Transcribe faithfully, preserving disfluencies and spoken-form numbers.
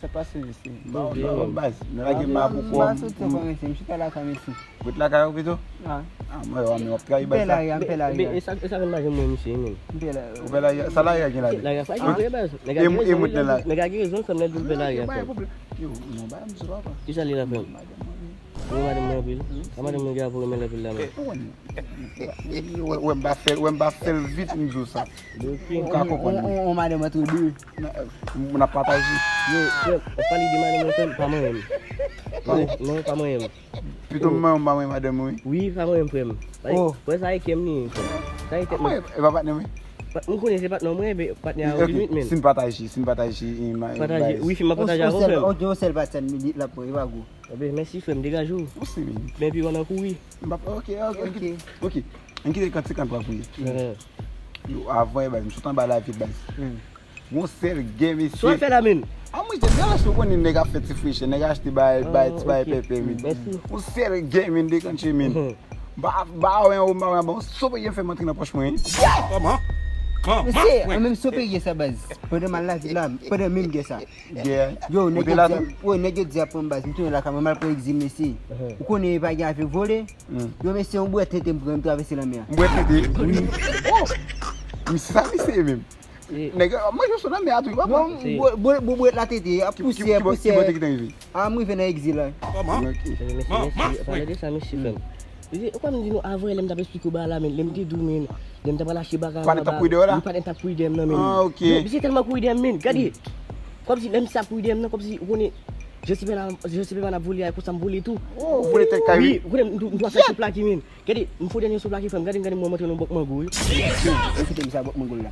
Sa pase isi. Ba, ba, ba, baz. Nou lage m a pou kò. M pa soti ankò, mesye. M chita lakay m isi. Ou t lakay ou pito? Ah. Ah, mwen, w ap trayi baz la. M pè lari a, m pè lari a. E sa, e sa fè m pa janm wè misye, menm. M pè lari a. Ou pè lari a? Sa lari a gen ladan? Lari a pa gen vre baz. Nèg a gen rezon, nèg a gen rezon, fè m lè di m pè lari a, frè m. Yo, non, ba, m sou papa. Kisa li la, frè m? Mwen madanm mwen anpil. A madanm mwen gen apou renmen lè pil la, men. Wè, wè, m pa fè, wè, m pa fè l vit, m di w sa. Ou ka konprann. On, on, on madanm antre de. N ap pataje. Yo, frè m, w ap pale de madanm mwen, frè m, pa manyen m. Non, pa manyen m. Pito m manyen w, pa manyen madanm ou, wi. Wi, pa manyen m, frè m. Wè sa e kè m li ye, frè m. Sa e tèt mwen. E pa patnè w ye? M konnen se patnè mwen, men patnè a yo limit, men. Si n pataje, si n pataje, pataje, wi, fi m ap pataje avè w, frè m. Ok, yon sèl pati sa l ap pran, e pa gwo. Ebyen, mèsi, frè m, degaje w. Ou se menm. Men pi w ann kouri. M p ap, ok, ok, ok. Ok. Ann kite kantik an pran kouri. Yo, avan, e baz, m sot anba lavil, baz. Yon sèl gen, mesye. Sa w ap fè la, menm? A, mwen, se byen, lè ou konnen nèg ap fè ti frechè, nèg achte bay, bay, ti bay pèpè, menm. Yon sèl gen, menm, dekantye, menm. Ba, ba, wè, ou, ba, wè, bon, so, pa gen fè m antre nan pòch mwen. Kòman? Mesye, an menm so peye sa, baz. Pandan m al lavil la, pandan menm gen sa. Gè. Yo, nèg yo di, yo, nèg yo di ap pran m, baz, m tounen lakay mwen, m al pran egzil, mesye. Ou konnen pa gen avèk vòlè? Yo, mesye, yon bwèt tenten m pran, m travèse lanmè a. Yon bwèt tenten? Wi. Oh! Misye, sa misye ye menm? Nèg yo ap manje sou lanmè a tou, papa. Non, bwèt, bwèt, bwèt la tenten, ap pousye, ap pousye. Ki bò te gentan rive? A, m rive nan egzil la. Kòman? Ok. Mesye, mesye, pale de sa, mesye, frè m. Mesye, ou pa m di nou avan, lè m t ap esplike w bagay la, men, lè m te di w, men, lè m t ap al achte bagay anba, wi, pa t ap kouri dèyè m nan, men. Ah, ok. Yo, misye tèlman kouri dèyè m, men. Gade. Kòmsi lè misye ap kouri dèyè m nan, kòmsi, ou konnen, Jan Sipèman, Jan Sipèman ap vole a, konsa m vole tou. Oh, ou vole tèt kay, wi. Wi, ou konnen m, m dwe fè sou plake, men. Gade, m fè dènye sou plake, frè m. Gade m, gade m, mwen montre nou bòk mango, wi. Yo, yo kite misye a bòk mango la.